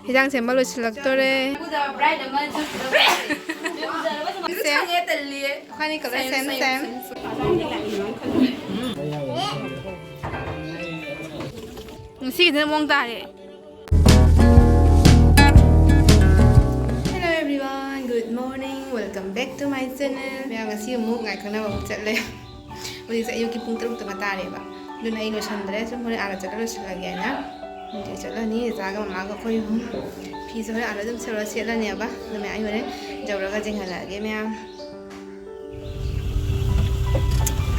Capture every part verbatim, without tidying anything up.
ꯍꯤꯟꯖꯥꯡ ꯁꯦꯝꯕ ꯂꯣꯏꯁꯤꯜꯂꯛꯇꯣꯔꯦ꯫ ꯁꯦꯝ꯫ ꯑꯩꯈꯣꯏꯅꯤ colour same same꯫ ꯉꯁꯤꯒꯤꯗꯨꯅ ꯃꯑꯣꯡ ꯇꯥꯔꯦ꯫ Hello everyone, good morning, welcome back to my channel. ꯃꯌꯥꯝ, ꯉꯁꯤ ꯑꯃꯨꯛ ꯉꯥꯏ ꯈꯪꯅꯕ ꯑꯃꯨꯛ ꯆꯠꯂꯦ꯫ ꯍꯧꯖꯤꯛꯁꯦ ꯑꯌꯨꯛꯀꯤ ꯄꯨꯡ ꯇꯔꯨꯛꯇ ꯃꯇꯥꯔꯦꯕ꯫ ꯑꯗꯨꯅ ꯑꯩ ꯂꯣꯏꯁꯟꯗ꯭ꯔꯦ, ꯁꯨꯝ ꯍꯣꯔꯦꯟ ꯑꯥꯗ ꯆꯠꯂ ꯂꯣꯏꯁꯜꯂꯒꯦ ꯍꯥꯏꯅ꯫ ꯍꯧꯖꯤꯛ ꯆꯠꯂꯅꯤ, ꯆꯥꯒ ꯃꯃꯥꯒ ꯑꯩꯈꯣꯏ ꯑꯍꯨꯝ꯫ ꯐꯤꯁꯦ ꯍꯣꯔꯦꯟ ꯑꯥꯗ ꯑꯗꯨꯝ ꯁꯦꯠꯂ ꯁꯦꯠꯂꯅꯦꯕ꯫ ꯑꯗꯨ ꯃꯌꯥꯝ ꯑꯩ ꯍꯣꯔꯦꯟ ꯌꯧꯔꯒ ꯆꯦꯡꯍꯜꯂꯛꯑꯒꯦ ꯃꯌꯥꯝ꯫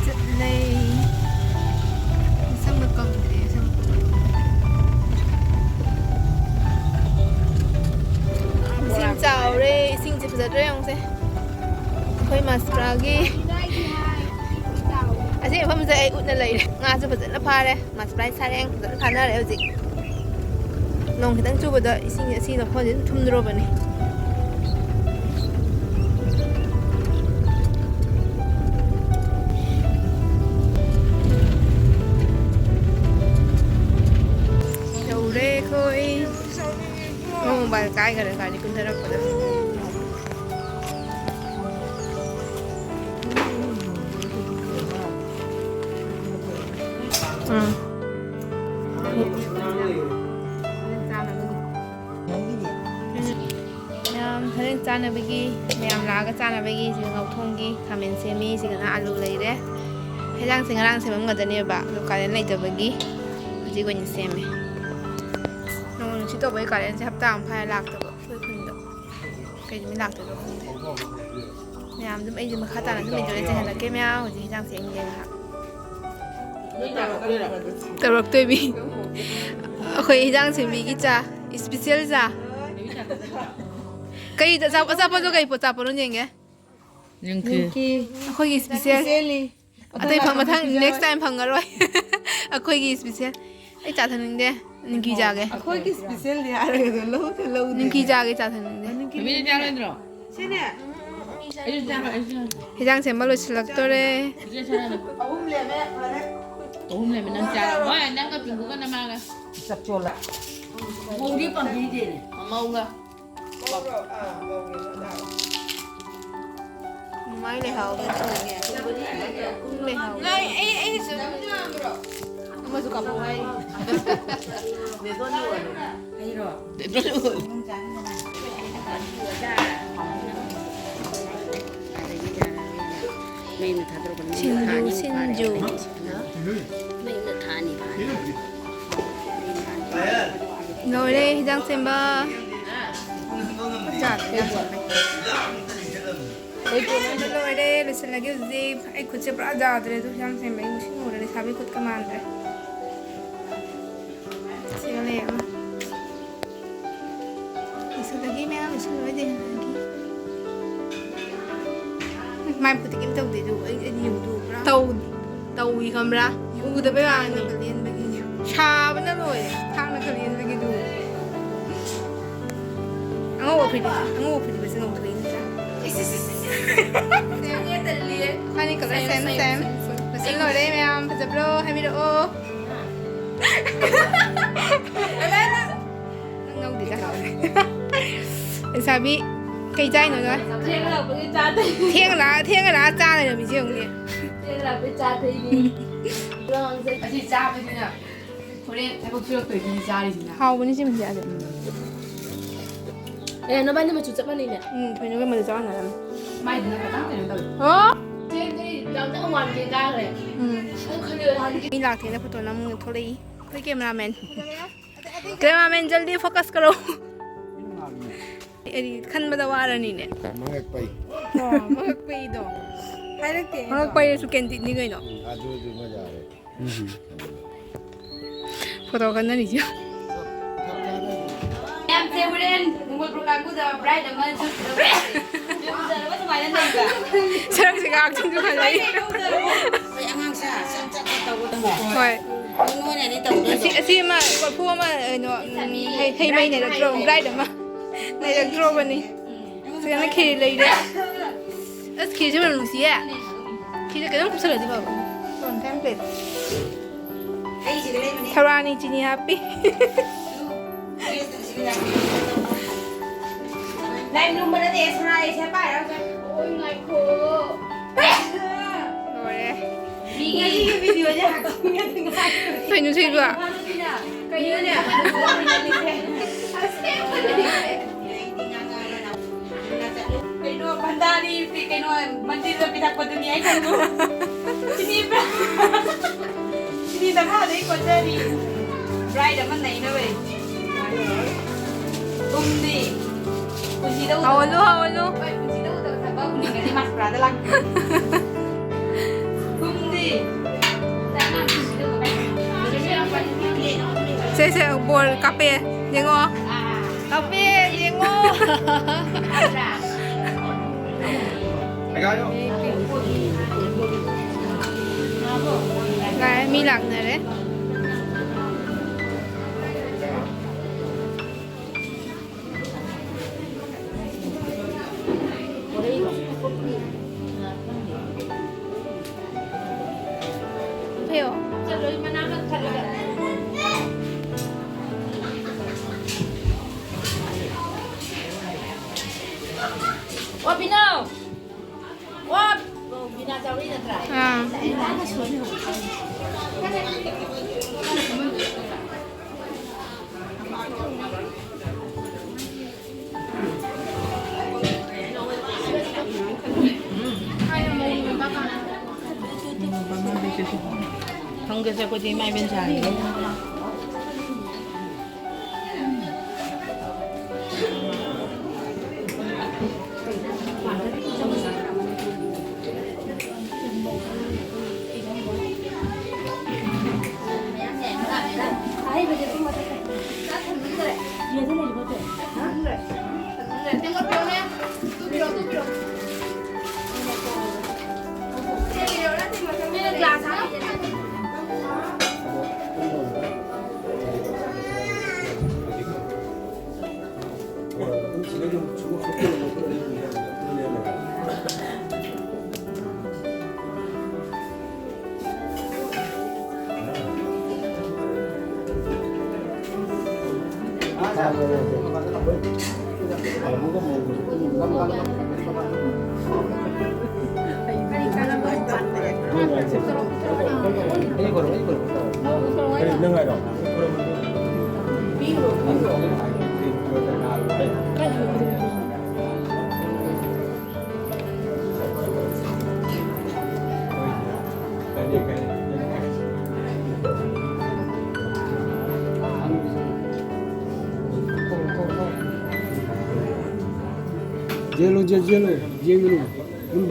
ꯆꯠꯂꯦ꯫ ꯁꯝꯒ ꯀꯪꯗ꯭ꯔꯤ, ꯁꯝ꯫ ꯏꯁꯤꯡ ꯆꯥꯎꯔꯦ, ꯏꯁꯤꯡꯁꯦ ꯐꯖꯗ꯭ꯔꯥ ꯌꯦꯡꯉꯨꯁꯦ꯫ ꯑꯩꯈꯣꯏ ꯃꯥꯁꯄ꯭ꯔꯥꯒꯤ ꯑꯁꯤ ꯃꯐꯝꯁꯦ ꯑꯩ ꯎꯠꯅ ꯂꯩꯔꯦ꯫ ꯉꯥꯁꯨ ꯐꯖꯅ ꯐꯥꯔꯦ꯫ ꯃꯥꯁꯄ꯭ꯔꯥꯏ ꯁꯥꯔꯦꯡ ꯐꯖꯅ ꯐꯥꯅꯔꯦ ꯍꯧꯖꯤꯛ꯫ ꯅꯣꯡ ꯈꯤꯇꯪ ꯆꯨꯕꯗ ꯏꯁꯤꯡ ꯑꯁꯤ ꯂꯧꯈꯣꯟꯁꯦ ꯑꯗꯨꯝ ꯊꯨꯝꯗ꯭ꯔꯣꯕꯅꯤ꯫ ꯌꯧꯔꯦ ꯑꯩꯈꯣꯏ꯫ ꯃꯣꯕꯥꯏꯜ ꯀꯥꯏꯈꯔꯦ ꯒꯥꯔꯤ ꯀꯨꯝꯊꯔꯛꯄꯗ꯫ ꯎꯝ꯫ ꯃꯌꯥꯝ ꯍꯣꯔꯦꯟ ꯆꯥꯅꯕꯒꯤ, ꯃꯌꯥꯝ ꯂꯥꯛꯑꯒ ꯆꯥꯅꯕꯒꯤ ꯁꯤꯗ ꯉꯧꯊꯣꯡꯒꯤ ꯈꯥꯃꯦꯟ ꯁꯦꯝꯃꯤ, ꯁꯤꯗꯅ ꯑꯂꯨ ꯂꯩꯔꯦ꯫ ꯍꯦꯟꯖꯥꯡꯁꯦ ꯉꯔꯥꯡ ꯁꯦꯝꯃꯝꯒꯗꯅꯦꯕ, ꯑꯗꯣ ꯀꯥꯂꯦꯟ ꯂꯩꯇꯕꯒꯤ ꯍꯧꯖꯤꯛ ꯑꯣꯏꯅ ꯁꯦꯝꯃꯦ꯫ ꯅꯣꯡ ꯅꯨꯡꯁꯤꯠ ꯇꯧꯕꯒꯤ ꯀꯥꯂꯦꯟꯁꯦ ꯍꯞꯇꯥ ꯑꯃ ꯐꯥꯔꯦ ꯂꯥꯛꯇꯕ ꯑꯩꯈꯣꯏ ꯈꯨꯟꯗ꯫ ꯀꯩ ꯅꯨꯃꯤꯠ ꯂꯥꯛꯇꯣꯏꯅꯣ ꯈꯪꯗꯦ꯫ ꯃꯌꯥꯝ ꯑꯗꯨꯝ ꯑꯩꯁꯦ ꯃꯈꯥ ꯇꯥꯅ ꯑꯗꯨꯝ ꯂꯩꯗꯣꯏꯔꯦ, ꯆꯦꯟꯍꯜꯂꯛꯀꯦ ꯃꯌꯥꯝ꯫ ꯍꯧꯖꯤꯛ ꯍꯤꯟꯖꯥꯡ ꯁꯦꯝꯒꯦ ꯉꯥꯏꯍꯥꯛ꯫ ꯇꯧꯔꯛꯇꯣꯏꯕꯤ꯫ ꯑꯩꯈꯣꯏ ꯍꯤꯟꯖꯥꯡ ꯁꯦꯝꯕꯤꯒꯤ ꯆꯥ, special ꯆꯥ꯫ ꯀꯩ ꯑꯆꯥ-, ꯑꯆꯥꯄꯣꯠꯇꯣ ꯀꯩ ꯄꯣꯠ ꯑꯆꯥꯄꯣꯠꯅꯣ ꯌꯦꯡꯒꯦ? ꯅꯤꯝꯀꯤ꯫ ꯑꯩꯈꯣꯏꯒꯤ special꯫ Specially꯫ ꯑꯇꯩ ꯐꯪ-, ꯃꯊꯪ next time ꯐꯪꯉꯔꯣꯏ꯫ ꯑꯩꯈꯣꯏꯒꯤ special꯫ ꯑꯩ ꯆꯥ ꯊꯛꯅꯤꯡꯗꯦ꯫ ꯅꯤꯝꯀꯤ ꯆꯥꯒꯦ꯫ ꯑꯩꯈꯣꯏꯒꯤ specialꯅꯤ ꯍꯥꯏꯔꯒ ꯂꯧꯗ ꯂꯧꯗꯦ꯫ ꯅꯤꯝꯀꯤ ꯆꯥꯒꯦ, ꯆꯥ ꯊꯛꯅꯤꯡꯗꯦ꯫ ꯃꯃꯤꯅ ꯆꯥꯔꯣꯏꯗ꯭ꯔꯣ? ꯁꯤꯅꯦ꯫ ꯑꯩꯁꯨ ꯆꯥꯔꯣꯏ, ꯑꯩꯁꯨ ꯆꯥꯔꯣꯏ꯫ ꯍꯤꯟꯖꯥꯡ ꯁꯦꯝꯕ ꯂꯣꯏꯁꯤꯜꯂꯛꯇꯣꯔꯦ꯫ ꯏꯆꯦ ꯆꯥꯔꯣꯏ꯫ ꯑꯍꯨꯝ ꯂꯦꯝꯃꯦ, ꯐꯔꯦ꯫ ꯑꯍꯨꯝ ꯂꯦꯝꯃꯦ, ꯅꯪ ꯆꯥꯔꯣ꯫ ꯍꯣꯏ, ꯅꯪꯒ ꯄꯤꯡꯀꯨꯒ ꯅꯃꯥꯒ꯫ ꯆꯞꯆꯣꯜꯂ꯫ ꯃꯧꯗꯤ ꯄꯥꯝꯕꯤꯗꯦꯅꯦ꯫ ꯃꯧꯒ꯫ ꯃꯃꯥꯏ ꯂꯩꯍꯥꯎ꯫ ꯂꯩꯍꯥꯎ꯫ ꯅꯣꯏ, ꯑꯩ, ꯑꯩꯒꯤꯁꯨ ꯑꯃꯁꯨ ꯀꯥꯞꯄꯛꯑꯣ ꯍꯥꯏ꯫ ꯑꯩꯔꯣ? ꯃꯩꯅ ꯊꯥꯗꯣꯔꯛꯄꯅꯤ꯫ ꯁꯤꯡꯖꯨ, ꯁꯤꯡꯖꯨ꯫ ꯃꯩꯅ ꯊꯥꯅꯤ꯫ ꯂꯣꯏꯔꯦ ꯍꯤꯟꯖꯥꯡ ꯁꯦꯝꯕ꯫ ꯂꯣꯏꯔꯦ, ꯂꯣꯏꯁꯤꯜꯂꯒꯦ ꯍꯧꯖꯤꯛ꯫ ꯑꯩ ꯈꯨꯠꯁꯦ ꯄꯨꯔꯥ ꯌꯥꯗ꯭ꯔꯦ ꯑꯗꯨ ꯍꯤꯟꯖꯥꯡ ꯁꯦꯝꯕ꯫ ꯑꯩ ꯉꯁꯤ ꯎꯔꯦ ꯂꯩꯁꯥꯕꯤ ꯈꯨꯠꯀ ꯃꯥꯟꯗ꯭ꯔꯦ꯫ ꯁꯤꯒ ꯂꯩꯔꯦ ꯑꯃ꯫ ꯂꯣꯏꯁꯤꯜꯂꯒꯦ ꯃꯌꯥꯝ, ꯂꯣꯏꯁꯤꯜꯂꯣꯏꯗꯦ ꯍꯟꯗꯛꯀꯤ꯫ ꯃꯥꯏ ꯃꯈꯨꯠꯇꯤ ꯀꯩꯝ ꯇꯧꯗꯦ ꯑꯗꯨ ꯑꯩ, ꯑꯩꯗꯤ ꯌꯦꯡꯗꯨ ꯄꯨꯔꯥ ꯇꯧ-, ꯇꯧꯏ ꯈꯪꯕ꯭ꯔꯥ? ꯎꯗꯕꯩ ꯋꯥꯅꯤ꯫ ꯈꯥꯡꯅꯒ ꯂꯦꯟꯕꯒꯤ꯫ ꯁꯥꯕꯅ ꯂꯣꯏꯔꯦ꯫ ꯈꯥꯡꯅꯒ ꯂꯦꯟꯕꯒꯤꯗꯨ꯫ ꯑꯉꯧꯕ ꯐꯨꯔꯤꯠ, ꯑꯉꯧꯕ ꯐꯨꯔꯤꯠ ꯃꯁꯤ ꯉꯧꯊꯣꯛꯏ ꯅꯠꯇ꯭ꯔꯥ? ꯏꯁ, ꯏꯁ, ꯏꯁ, ꯏꯁ꯫ ꯈ꯭ꯋꯥꯏꯅꯤ colour same, same꯫ ꯃꯁꯤ ꯂꯣꯏꯔꯦ ꯃꯌꯥꯝ꯫ ꯐꯖꯕ꯭ꯔꯣ? ꯍꯥꯏꯕꯤꯔꯛꯑꯣ꯫ ꯅꯪ ꯉꯧꯗꯦꯗ꯫ ꯂꯩꯁꯥꯕꯤ, ꯀꯩ ꯆꯥꯏꯅꯣ ꯅꯣꯏ? ꯊꯦꯡꯅ ꯂꯥꯛꯄꯒꯤ ꯆꯥ ꯊꯛꯏ꯫ ꯊꯦꯡꯅ ꯂꯥꯛ-, ꯊꯦꯡꯅ ꯂꯥꯛꯑ ꯆꯥ ꯂꯩꯔꯝꯃꯤꯁꯦ ꯌꯦꯡꯉꯨꯅꯦ꯫ ꯊꯦꯡꯅ ꯂꯥꯛꯄꯒꯤ ꯆꯥ ꯊꯛꯏꯅꯦ꯫ ꯑꯁꯤ ꯆꯥꯕꯁꯤꯅ ꯍꯣꯔꯦꯟ ꯊꯕꯛ ꯁꯨꯔꯛꯇꯣꯏꯒꯤ ꯆꯥꯔꯤꯁꯤꯅ꯫ ꯍꯥꯎꯕꯅꯤ ꯁꯤ ꯃꯍꯤꯁꯦ ꯑꯗꯨꯝ꯫ ꯑꯦ, ꯅꯕꯥꯅꯤ ꯃꯆꯨ ꯆꯞ ꯃꯥꯟꯅꯩꯅꯦ꯫ ꯎꯝ, ꯊꯣꯏꯅꯒ ꯃꯆꯨ ꯆꯞ ꯃꯥꯟꯅꯔꯝꯃꯦ꯫ ꯃꯥꯏꯗꯨꯅ ꯈꯤꯇꯪ ꯀꯩꯅꯣ ꯇꯧꯋꯤ꯫ ꯑꯣ! ꯆꯦꯟꯗꯤ ꯌꯥꯝ ꯇꯪ ꯋꯥꯟꯒꯦ ꯀꯥꯈ꯭ꯔꯦ꯫ ꯎꯝ꯫ ꯑꯗꯨ ꯈꯜꯂꯦ ꯍꯥꯟꯅꯗꯤ꯫ ꯃꯤ ꯂꯥꯛꯇꯦꯅ ꯐꯣꯇꯣ ꯅꯝꯃꯨ ꯊꯣꯛꯂꯛꯏ꯫ ꯑꯩꯈꯣꯏ cameraman꯫ Cameraman, ꯖꯜꯗꯤ focus ꯀꯔꯣ꯫ ꯑꯩꯗꯤ ꯈꯟꯕꯗ ꯋꯥꯔꯅꯤꯅꯦ꯫ ꯃꯉꯛꯄꯩ꯫ ꯑꯣ, ꯃꯉꯛꯄꯩꯗꯣ꯫ ꯍꯥꯏꯔꯛꯇꯦ꯫ ꯃꯉꯛꯄꯩꯔꯁꯨ candidꯅꯤ ꯀꯩꯅꯣ꯫ ꯑꯗꯨꯗꯨꯃ ꯌꯥꯔꯦ꯫ ꯐꯣꯇꯣ ꯈꯟꯅꯔꯤꯁꯦ꯫ ꯃꯌꯥꯝꯁꯦ ꯍꯣꯔꯦꯟ ꯃꯣꯡꯒꯣꯜ ꯄ꯭ꯔꯣꯒ꯭ꯔꯥꯝꯗꯨꯗ bride ꯑꯃ ꯁꯨꯠ ꯐꯖꯕ ꯑꯗꯨꯃꯥꯏꯅ ꯂꯩꯕ꯫ ꯁꯔꯛꯁꯦ ꯉꯥꯏꯍꯥꯛ ꯆꯤꯡꯁꯨ ꯈꯜꯂꯛꯏ꯫ ꯑꯩꯈꯣꯏ ꯑꯉꯥꯡꯁꯦ ꯆꯠ ꯆꯠ ꯆꯠ ꯇꯧꯒꯗꯕ꯫ ꯍꯣꯏ꯫ ꯅꯣꯏꯅꯅꯦ ꯇꯧꯗꯣꯏꯗꯣ꯫ ꯑꯁꯤ, ꯑꯁꯤ ꯑꯃ ꯀꯣꯔꯐꯨ ꯑꯃ, ꯀꯩꯅꯣ, ꯎꯝ, ꯍꯩ, ꯍꯩ ꯃꯍꯤ ꯅꯩꯔꯛꯇ꯭ꯔꯣ? Bride ꯑꯃ ꯅꯩꯔꯛꯇ꯭ꯔꯣꯕꯅꯤ꯫ ꯁꯤꯗꯅ ꯈꯦꯔ ꯂꯩꯔꯦ꯫ ꯑꯁ, ꯈꯦꯔꯁꯦ ꯃꯅꯝ ꯅꯨꯡꯁꯤꯌꯦ꯫ ꯈꯦꯔꯁꯦ ꯀꯩꯅꯣꯝ ꯀꯨꯞꯁꯜꯂꯗꯤ ꯐꯕ꯫ ꯊꯧꯔꯥꯅꯤ ꯆꯤꯅꯤ ꯍꯥꯞꯄꯤ꯫ ꯂꯥꯏ ꯂꯨꯝꯕꯅꯗꯤ ꯁꯅꯥ ꯑꯩꯁꯦ ꯄꯥꯏꯔꯒ ꯑꯣꯏ ꯉꯥꯏꯈꯣ꯫ ꯂꯣꯏꯔꯦ꯫ ꯃꯤꯒꯤ ꯉꯁꯤꯒꯤ ꯚꯤꯗꯤꯑꯣꯁꯦ ꯍꯥꯀꯠꯄ ꯉꯥꯏ꯫ ꯀꯩꯅꯣ ꯁꯤꯕꯣ? ꯀꯩꯅꯣꯅꯦ? ꯑꯁꯦꯡꯕꯅꯦ꯫ ꯀꯩꯅꯣ ꯚꯟꯗꯥꯔꯤ ꯀꯩꯅꯣ ꯃꯟꯗꯤꯔꯗ ꯄꯤꯊꯛꯄꯗꯨꯅꯤ ꯑꯩ ꯈꯟꯕ꯫ ꯆꯤꯅꯤ ꯆꯤꯅꯤ ꯇꯪꯈꯥꯗꯩ ꯀꯣꯟꯖꯔꯤ꯫ ꯕ꯭ꯔꯥꯏꯠ ꯑꯃ ꯅꯩꯅꯕꯩ꯫ ꯊꯨꯝꯗꯤ ꯄꯨꯟꯁꯤꯗ ꯎꯗꯕ ꯍꯧꯍꯜꯂꯨ, ꯍꯧꯍꯜꯂꯨ꯫ ꯍꯣꯏ, ꯄꯨꯟꯁꯤꯗ ꯎꯗꯕ ꯊꯕꯛ ꯎꯅꯤꯡꯉꯗꯤ ꯃꯥꯁꯀꯔꯥꯗ ꯂꯥꯛ꯫ ꯊꯨꯝꯗꯤ ꯁꯦ, ꯁꯦ, ꯕꯣꯜ ꯀꯥꯞꯄꯦ꯫ ꯌꯦꯡꯉꯣ꯫ ꯀꯥꯞꯄꯦ, ꯌꯦꯡꯉꯣ꯫ ꯂꯥꯛꯑꯦ, ꯃꯤ ꯂꯥꯛꯅꯔꯦ꯫ ꯐꯩꯌꯣ꯫ ꯑꯣ, ꯕꯤꯅꯥꯎ꯫ ꯑꯣ, ꯕꯤꯅꯥ ꯆꯥꯎꯔꯤ ꯅꯠꯇ꯭ꯔꯥ? ꯑꯥ꯫ ꯈꯪꯗꯦꯁꯦ, ꯑꯩꯈꯣꯏꯗꯤ ꯏꯃꯥ ꯏꯕꯦꯟ ꯁꯥꯔꯤꯕ꯫ ꯌꯦꯡꯉꯨ, ꯌꯦꯡꯉꯨ, ꯌꯦꯡꯉꯨ꯫ ꯎꯝ꯫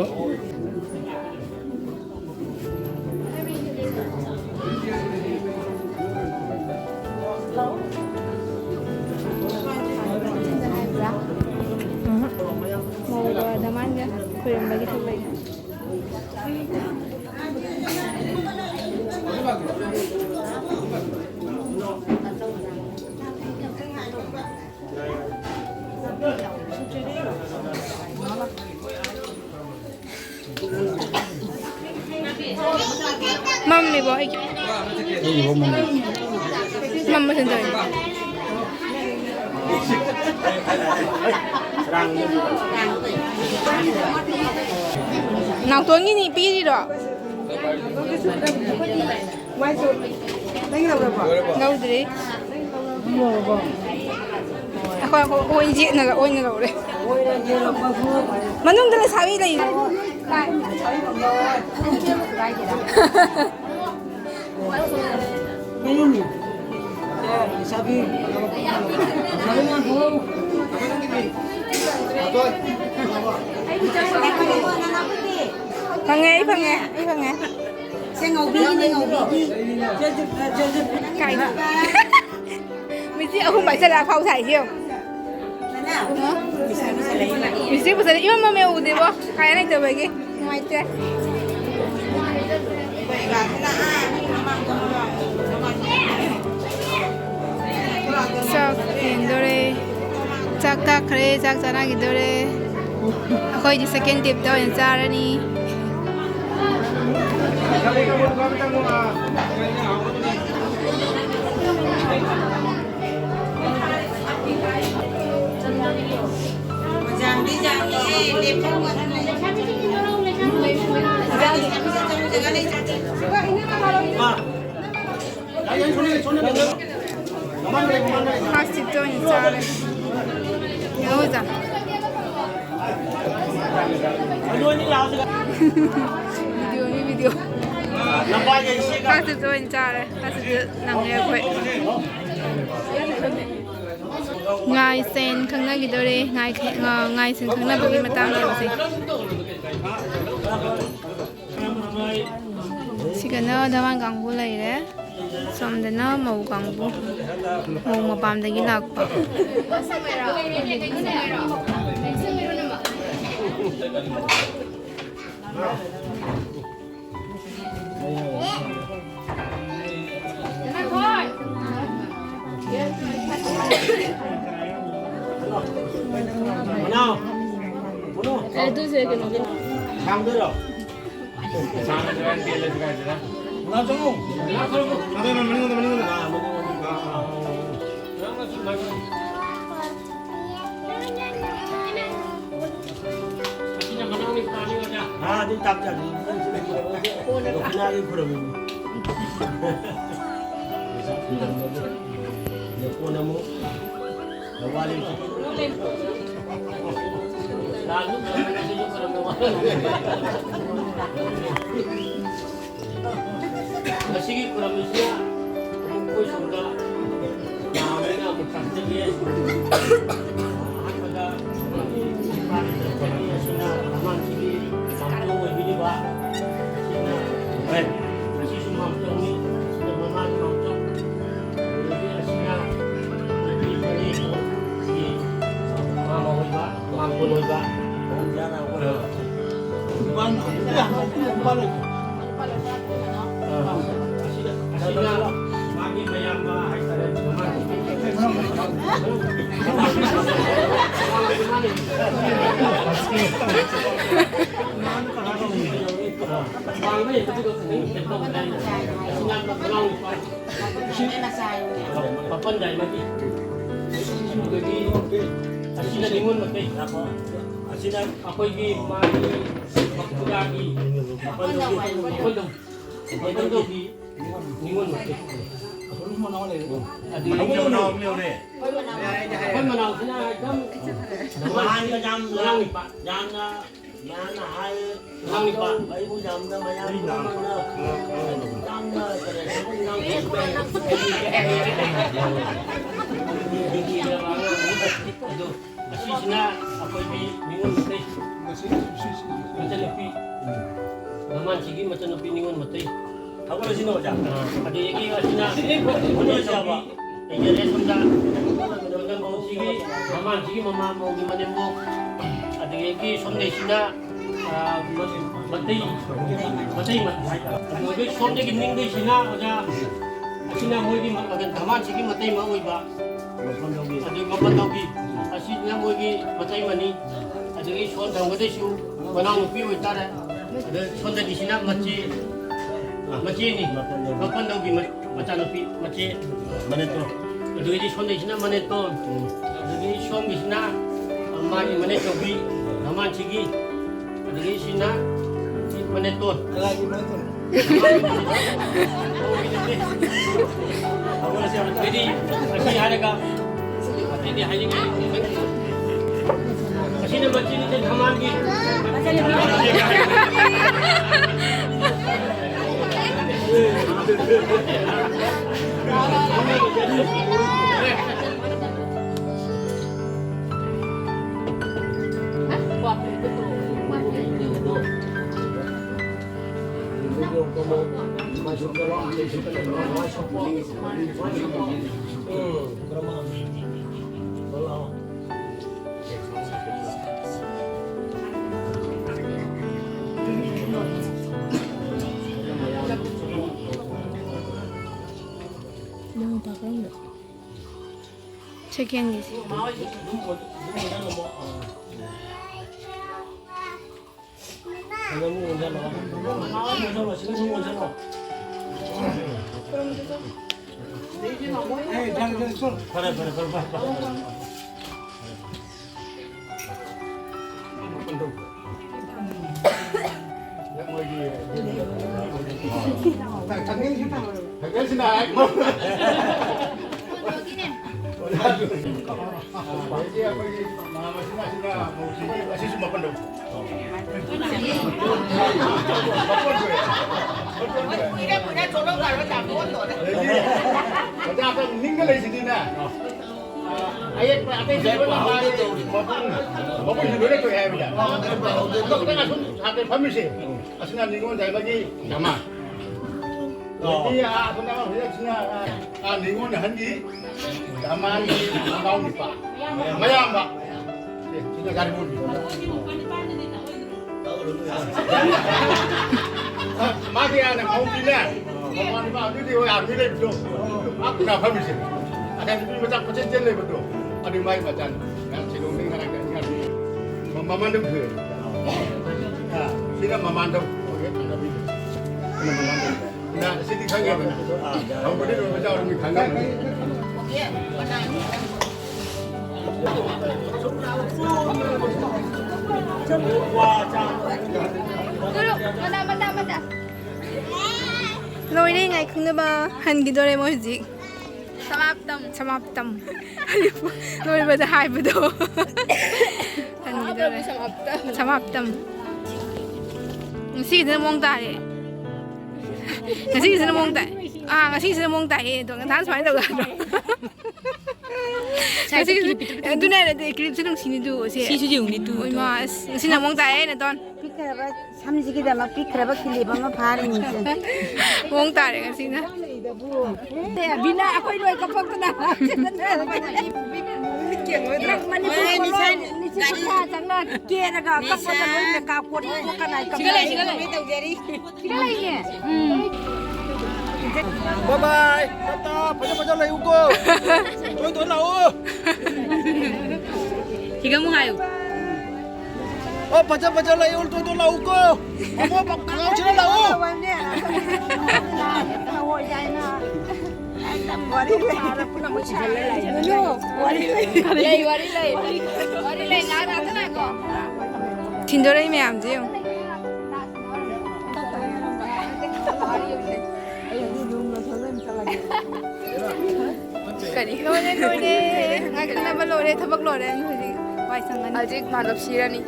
ꯃꯧꯒ ꯗꯃꯥꯟꯒ ꯈꯣꯏꯔꯝꯕꯒꯤ ꯊꯣꯛꯂꯛꯏ꯫ ꯃꯝꯃꯤꯕꯣ ꯑꯩꯒꯤ꯫ ꯑꯩꯒꯤ ꯍꯣꯝ ꯃꯝꯃꯤ꯫ ꯃꯝꯕ ꯁꯦꯟꯇꯔ꯫ ꯅꯥꯎꯇꯣꯟꯒꯤꯅꯤ ꯄꯤꯔꯤꯔꯣ? ꯂꯧꯗ꯭ꯔꯤ꯫ ꯑꯩꯈꯣꯏ, ꯑꯩꯈꯣꯏ ꯑꯣꯏꯅ ꯌꯦꯠꯅ ꯑꯣꯏꯅ ꯂꯧꯔꯦ꯫ ꯃꯅꯨꯡꯗ ꯂꯩꯁꯥꯕꯤ ꯂꯩ꯫ ꯐꯪꯉꯦ, ꯑꯩ ꯐꯪꯉꯦ, ꯑꯩ ꯐꯪꯉꯦ꯫ ꯁꯦ ꯉꯧꯕꯤꯒꯤꯅꯦ, ꯉꯧꯕꯤꯒꯤ꯫ ꯀꯥꯏꯗ? ꯃꯤꯆꯤ ꯑꯍꯨꯝ ꯄꯥꯏꯁꯜꯂꯒ ꯑꯐꯥꯎ ꯁꯥꯏꯁꯦ ꯌꯦꯡꯉꯨ꯫ ꯃꯤꯆꯤ ꯐꯖꯅ ꯏꯃꯝ ꯃꯝꯃꯦ ꯎꯗꯦꯕꯣ꯫ ꯀꯥꯏ ꯂꯩꯇꯕꯒꯤ꯫ ꯅꯨꯡꯉꯥꯏꯇꯦ꯫ ꯆꯥꯛ ꯌꯦꯟꯗꯣꯔꯦ꯫ ꯆꯥꯛ ꯀꯥꯈ꯭ꯔꯦ꯫ ꯆꯥꯛ ꯆꯥꯅꯈꯤꯗꯣꯔꯦ꯫ ꯑꯩꯈꯣꯏꯗꯤ ꯁꯦꯀꯦꯟ ꯇꯦꯞꯇ ꯑꯣꯏꯅ ꯆꯥꯔꯅꯤ꯫ ꯐꯥꯁ ꯐꯨꯗꯇ ꯑꯣꯏꯅ ꯆꯥꯔꯦ꯫ ꯌꯦꯡꯉꯨꯖꯦ꯫ ꯚꯤꯗꯤꯑꯣꯅꯤ, ꯚꯤꯗꯤꯑꯣ꯫ ꯐꯥꯁ ꯐꯨꯗꯇ ꯑꯣꯏꯅ ꯆꯥꯔꯦ꯫ ꯐꯥꯁ ꯐꯨꯗꯇ ꯅꯪꯉꯦ ꯑꯩꯈꯣꯏ꯫ ꯉꯥꯏ ꯁꯦꯟ ꯈꯪꯅꯈꯤꯗꯣꯔꯦ꯫ ꯉꯥꯏ ꯈ-, ꯉꯥ-, ꯉꯥꯏ ꯁꯦꯟ ꯈꯪꯅꯕꯒꯤ ꯃꯇꯥꯡ ꯌꯧꯁꯦ꯫ ꯁꯤꯒꯅ ꯙꯃꯥꯟ ꯀꯥꯡꯕꯨ ꯂꯩꯔꯦ꯫ ꯁꯣꯝꯗꯅ ꯃꯧ ꯀꯥꯡꯕꯨ꯫ ꯃꯧ ꯃꯄꯥꯝꯗꯒꯤ ꯂꯥꯛꯄ꯫ ꯑꯥ, ꯑꯗꯨꯝ ꯇꯥꯛꯆꯒꯦ꯫ ꯗꯈꯤꯅꯥꯒꯤ ꯈꯨꯔꯝꯃꯤꯅꯤ꯫ ꯀꯣꯟꯅ ꯑꯃꯨꯛ ꯋꯥꯔꯤ꯫ ꯉꯁꯤꯒꯤ ꯈꯨꯔꯝ ꯑꯁꯤꯅ ꯑꯩꯈꯣꯏ ꯁꯣꯝꯗ ꯂꯥꯛꯑꯕꯅꯤꯅ ꯑꯃꯨꯛ ꯇꯥꯛꯆꯒꯦ꯫ ꯑꯍꯥꯟꯕꯗ ꯑꯩꯈꯣꯏꯒꯤ ꯏꯄꯥ ꯂꯩꯇꯕꯒꯤ ꯑꯁꯤꯅ ꯃꯃꯥꯡꯁꯤꯒꯤ ꯃꯥꯝꯇꯣꯞ ꯑꯣꯏꯕꯤꯔꯤꯕ ꯑꯁꯤꯅ ꯍꯣꯏ꯫ ꯑꯁꯤꯁꯨ ꯃꯥꯝꯇꯣꯞꯅꯤ, ꯑꯁꯤꯅ ꯃꯃꯥꯒꯤ ꯃꯥꯝꯇꯣꯞ꯫ ꯑꯗꯒꯤ ꯑꯁꯤꯅ ꯑꯩꯈꯣꯏꯒꯤ ꯃꯅꯦ ꯃꯥꯃ ꯑꯣꯏꯕ꯫ ꯃꯥꯡꯒꯣꯜ ꯑꯣꯏꯕ꯫ ꯑꯁꯤꯗ, ꯑꯁꯤꯗ ꯃꯥꯒꯤ ꯃꯌꯥꯝꯕ ꯍꯥꯏꯇꯥꯔꯦ꯫ ꯃꯥꯄꯟ ꯗꯥꯏꯃꯟꯒꯤ꯫ ꯑꯗꯒꯤ ꯑꯁꯤꯅ ꯅꯤꯉꯣꯜ ꯃꯩꯇꯩ꯫ ꯁꯤꯅ ꯑꯩꯈꯣꯏꯒꯤ ꯃꯥꯒꯤ ꯃꯈꯨꯔꯥꯒꯤ ꯃꯄꯟꯗꯧꯒꯤ, ꯃꯄꯟꯗꯧꯒꯤ ꯅꯤꯉꯣꯜ ꯃꯆꯦ꯫ ꯑꯗꯨꯗꯒꯤ ꯑꯩꯈꯣꯏ ꯃꯅꯥꯎꯁꯤꯅ ꯑꯗꯨꯝ ꯅꯍꯥꯟꯒ ꯌꯥꯝ ꯃꯅꯥꯎ ꯅꯤꯄꯥ꯫ ꯌꯥꯝꯅ ꯃꯥꯅ ꯍꯥꯏ, ꯃꯅꯥꯎ ꯅꯤꯄꯥ꯫ ꯑꯩꯕꯨ ꯌꯥꯝꯅ ꯃꯌꯥꯝ ꯄꯨꯝꯅꯃꯛꯅ ꯌꯥꯝꯅ ꯀꯔꯤ ꯍꯥꯏꯅꯤ, ꯌꯥꯝ ꯑꯗꯨ ꯑꯁꯤꯁꯤꯅ ꯑꯩꯈꯣꯏꯒꯤ ꯅꯤꯉꯣꯜ ꯃꯆꯩ ꯃꯆꯟꯅꯨꯄꯤ, ꯃꯃꯥꯟꯁꯤꯒꯤ ꯃꯆꯟꯅꯨꯄꯤ ꯅꯤꯉꯣꯜ ꯃꯆꯩ꯫ ꯍꯧꯒꯠꯂꯁꯤꯅ ꯑꯣꯖꯥ꯫ ꯑꯥ, ꯑꯗꯨꯗꯒꯤ ꯑꯁꯤꯅ ꯍꯧꯒꯠꯂꯁꯤ ꯍꯥꯏꯕ꯫ ꯑꯩꯒꯤ ꯔꯦꯁ ꯁꯣꯝꯗ ꯁꯤꯒꯤ ꯃꯃꯥꯟꯁꯤꯒꯤ ꯃꯃꯥ ꯃꯧꯒꯤ ꯃꯅꯦꯝꯕꯣꯛ꯫ ꯑꯗꯨꯗꯒꯤ ꯁꯣꯝꯗꯩꯁꯤꯅ ꯑꯥ, ꯃ-, ꯃꯇꯩ, ꯃꯇꯩ ꯃ-, ꯑꯗꯨꯒ ꯁꯣꯝꯗꯒꯤ ꯅꯤꯡꯗꯣꯏꯁꯤꯅ ꯑꯣꯖꯥ, ꯑꯁꯤꯅ ꯃꯣꯏꯒꯤ ꯃ-, ꯃꯒꯟ ꯙꯃꯥꯟꯁꯤꯒꯤ ꯃꯇꯩ ꯑꯃ ꯑꯣꯏꯕ꯫ ꯑꯗꯨ ꯃꯄꯟꯗꯧꯒꯤ꯫ ꯑꯁꯤꯅ ꯃꯣꯏꯒꯤ ꯃꯇꯩ ꯑꯃꯅꯤ꯫ ꯑꯗꯨꯗꯒꯤ ꯁꯣꯝ ꯊꯪꯕꯗꯩꯁꯨ ꯃꯅꯥꯎꯅꯨꯄꯤ ꯑꯣꯏꯇꯥꯔꯦ꯫ ꯑꯗ ꯁꯣꯝꯗꯒꯤꯁꯤꯅ ꯃꯆꯦ, ꯃꯆꯦꯅꯤ꯫ ꯃꯄꯟꯗꯧꯒꯤ ꯃ-, ꯃꯆꯥꯅꯨꯄꯤ, ꯃꯆꯦ꯫ ꯃꯅꯦꯇꯣꯟ꯫ ꯑꯗꯨꯗꯒꯤꯗꯤ ꯁꯣꯝꯗꯩꯁꯤꯅ ꯃꯅꯦꯇꯣꯟ꯫ ꯎꯝ꯫ ꯑꯗꯨꯗꯒꯤ ꯁꯣꯝꯒꯤꯁꯤꯅ ꯃꯥꯒꯤ ꯃꯅꯦꯇꯣꯟꯕꯤ, ꯃꯃꯥꯟꯁꯤꯒꯤ꯫ ꯑꯗꯨꯗꯒꯤ ꯁꯤꯅ ꯁꯤ ꯃꯅꯦꯇꯣꯟ꯫ ꯀꯅꯥꯒꯤ ꯃꯅꯦꯇꯣꯟ? ꯑꯗꯨꯗꯤ ꯑꯁꯤ ꯍꯥꯏꯔꯒ ꯑꯇꯩꯗꯤ ꯍꯥꯏꯅꯤꯡꯉꯥꯏ ꯂꯩꯇꯦ꯫ ꯑꯁꯤꯅ ꯃꯆꯤꯟꯁꯦ ꯊꯝꯃꯥꯟꯒꯤ꯫ ꯁꯦꯀꯦꯟꯒꯤꯁꯦ꯫ ꯐꯔꯦ, ꯐꯔꯦ, ꯐꯔꯦ, ꯐꯔꯦ, ꯐꯔꯦ꯫ ꯑꯁꯤꯁꯨ ꯃꯥꯄꯟ ꯂꯧ꯫ ꯅꯤꯡꯒ ꯂꯩꯁꯤꯗꯤꯅꯦ꯫ ꯑꯌꯦꯛꯄ ꯑꯇꯩ ꯃꯄꯨꯟ, ꯃꯄꯨꯟꯁꯤ ꯂꯣꯏꯅ ꯊꯣꯛꯑꯦ ꯍꯥꯏꯕꯗ꯫ ꯈꯤꯇꯪ ꯑꯁꯨꯝ ꯁꯥꯡꯅ ꯐꯝꯃꯤꯁꯦ꯫ ꯑꯁꯤꯅ ꯅꯤꯉꯣꯜ ꯆꯥꯏꯕꯒꯤ ꯙꯃꯥ꯫ ꯑꯗꯒꯤ ꯑꯥ ꯑꯁꯣꯝꯗ ꯍꯧꯖꯤꯛꯁꯤꯅ, ꯑꯥ, ꯑꯥ, ꯅꯤꯉꯣꯜ ꯑꯍꯟꯒꯤ ꯙꯃꯥꯒꯤ ꯃꯅꯥꯎ ꯅꯨꯄꯥ꯫ ꯃꯌꯥꯝꯕ꯫ ꯑꯦ, ꯁꯤꯅ ꯒꯥꯔꯤ ꯄꯨꯔꯤ꯫ ꯃꯥꯒꯤ ꯍꯥꯟꯅ ꯃꯧꯒꯤꯅꯦ꯫ ꯃꯃꯥ ꯅꯨꯄꯥ ꯑꯗꯨꯗꯤ ꯍꯣꯏ ꯑꯥꯔꯃꯤ ꯂꯩꯕꯗꯣ꯫ ꯃꯥ ꯈꯨꯟꯅ ꯐꯝꯃꯤꯁꯦ꯫ ꯑꯁꯥꯏ ꯅꯨꯄꯤ ꯃꯆꯥ ꯀꯣꯏꯆꯦꯟ ꯆꯦꯟ ꯂꯩꯕꯗꯣ꯫ ꯑꯗꯨ ꯃꯥꯒꯤ ꯃꯆꯥꯅꯤ꯫ ꯉꯔꯥꯡ ꯁꯤꯂꯣꯡꯗꯒꯤ ꯉꯔꯥꯡ ꯉꯔꯥꯡ ꯃ-, ꯃꯃꯥꯟꯗꯧ ꯐꯨꯏ꯫ ꯑꯥ, ꯁꯤꯅ ꯃꯃꯥꯟꯗꯧ꯫ ꯁꯤꯅ ꯃꯃꯥꯟꯗꯧ꯫ ꯅ, ꯁꯤꯗꯤ ꯈꯪꯉꯦꯗꯅ꯫ ꯍꯧꯕꯗꯤ ꯂꯣꯏꯕ ꯆꯥꯎꯔꯝꯃꯤ ꯈꯪꯉꯝꯃꯅꯤ꯫ ꯂꯣꯏꯔꯦ, ꯉꯥꯏ ꯈꯪꯅꯕ ꯍꯟꯈꯤꯗꯣꯔꯦ ꯃꯣꯏ ꯍꯧꯖꯤꯛ꯫ ꯁꯃꯥꯞꯇꯝ꯫ ꯁꯃꯥꯞꯇꯝ꯫ ꯂꯣꯏꯕꯗ ꯍꯥꯏꯕꯗꯣ꯫ ꯍꯟꯈꯤꯗꯣꯔꯦ꯫ ꯁꯃꯥꯞꯇꯝ꯫ ꯁꯃꯥꯞꯇꯝ꯫ ꯉꯁꯤꯒꯤꯁꯤꯅ ꯃꯑꯣꯡ ꯇꯥꯔꯦ꯫ ꯉꯁꯤꯒꯤꯁꯤꯅ ꯃꯑꯣꯡ ꯇꯥꯏ꯫ ꯑꯥ, ꯉꯁꯤꯒꯤꯁꯤꯅ ꯃꯑꯣꯡ ꯇꯥꯏꯌꯦ꯫ ꯑꯗꯣ ꯉꯟꯊꯥꯅ ꯁꯨꯃꯥꯏꯅ ꯇꯧꯒꯗ꯭ꯔꯣ? ꯉꯁꯤꯒꯤꯁꯤ-, ꯑꯗꯨꯅꯦ, ꯅꯠꯇꯦ, ꯀ꯭ꯂꯤꯞꯁꯦ ꯅꯨꯡꯁꯤꯅꯤꯗꯨ, ꯁꯦ꯫ ꯁꯤꯁꯨ ꯌꯦꯡꯉꯨꯅꯦ, ꯇꯨ, ꯍꯣꯏ, ꯇꯨ꯫ ꯃꯥ, ꯑꯁ, ꯉꯁꯤꯅ ꯃꯑꯣꯡ ꯇꯥꯏꯌꯦ, ꯅꯇꯣꯟ꯫ ꯄꯤꯛꯈ꯭ꯔꯕ ꯁꯝꯁꯤꯒꯤꯗꯃꯛ ꯄꯤꯛꯈ꯭ꯔꯕ ꯀꯤꯂꯤꯞ ꯑꯃ ꯐꯥꯔꯤꯅꯤꯁꯦ꯫ ꯃꯑꯣꯡ ꯇꯥꯔꯦ ꯉꯁꯤꯅ꯫ ꯑꯦ, ꯕꯤꯅꯥ, ꯑꯩꯈꯣꯏ ꯂꯣꯏ ꯀꯞꯄꯛꯇꯅ꯫ ꯃꯅꯤꯄꯨꯔ ꯀꯣꯂꯣꯝ ꯅꯤꯐꯨ ꯀꯨꯟꯊ꯭ꯔꯥ ꯆꯪꯅ ꯀꯦꯔꯒ ꯀꯞꯄꯗ ꯂꯣꯏ ꯃꯦꯀꯥꯞ ꯀꯣꯠ ꯀꯣꯠꯀꯅꯥꯏ ꯀꯞꯄ꯫ ꯁꯤꯗ ꯂꯩꯌꯦ꯫ ꯎꯝ꯫ ꯕꯥꯏ ꯕꯥꯏ꯫ ꯇꯥꯇꯥ꯫ ꯐꯖ ꯐꯖ ꯂꯩꯌꯨꯀꯣ꯫ ꯇꯣꯏ ꯇꯣꯏ ꯂꯥꯛꯑꯣ꯫ ꯁꯤꯒ ꯑꯃꯨꯛ ꯍꯥꯏꯌꯨ꯫ ꯑꯣ, ꯐꯖ ꯐꯖ ꯂꯩꯌꯨ, ꯇꯣꯏ ꯇꯣꯏ ꯂꯥꯛꯎꯀꯣ꯫ ꯇꯥꯃꯣ, ꯈꯪꯉꯥꯎꯁꯤꯔ ꯂꯥꯛꯑꯣ꯫ ꯋꯥꯔꯤ ꯂꯩ꯫ ꯅꯨꯅꯨ, ꯋꯥꯔꯤ ꯂꯩ꯫ ꯂꯩ, ꯋꯥꯔꯤ ꯂꯩ꯫ ꯋꯥꯔꯤ ꯂꯩ, ꯉꯥꯏꯍꯥꯛ ꯉꯥꯛꯇ ꯉꯥꯏꯈꯣ꯫ ꯊꯤꯟꯗꯣꯔꯛꯏ ꯃꯌꯥꯝꯁꯦ ꯌꯦꯡꯉꯨ꯫ ꯀꯔꯤ? ꯂꯣꯏꯔꯦ, ꯂꯣꯏꯔꯦ꯫ ꯉꯥꯏꯈꯠꯅꯕ ꯂꯣꯏꯔꯦ, ꯊꯕꯛ ꯂꯣꯏꯔꯦ꯫ ꯍꯧꯖꯤꯛ ꯋꯥꯏ ꯁꯪꯉꯅꯤ꯫ ꯍꯧꯖꯤꯛ ꯃꯥꯟꯗꯞ ꯁꯤꯔꯅꯤ꯫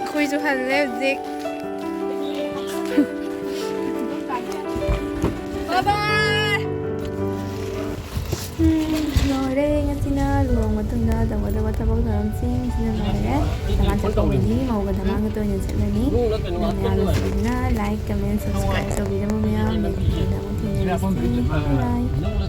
ꯑꯩꯈꯣꯏꯁꯨ ꯍꯜꯂꯦ ꯍꯧꯖꯤꯛ꯫ Bye bye꯫ ꯎꯝ, ꯂꯣꯏꯔꯦ ꯉꯁꯤꯅ꯫ ꯂꯨꯍꯣꯡ ꯃꯇꯨꯡꯗ ꯇꯧꯒꯗꯕ ꯊꯕꯛ ꯊꯧꯔꯝꯁꯤꯡ ꯁꯤꯅ ꯂꯣꯏꯔꯦ꯫ ꯗꯃꯥꯟ ꯆꯠꯄꯕꯨꯗꯤ ꯃꯧꯒ ꯗꯃꯥꯟꯒ ꯇꯣꯏꯅ ꯆꯠꯂꯅꯤ꯫ ꯅꯪ ꯃꯌꯥꯝ ꯂꯣꯏꯁꯤꯟꯗꯨꯅ like, comment, subscribe ꯇꯧꯕꯤꯔꯝꯃꯨ ꯃꯌꯥꯝ꯫ Next video ꯗ ꯑꯃꯨꯛ ꯊꯦꯡꯅꯔꯁꯤ꯫ Bye bye꯫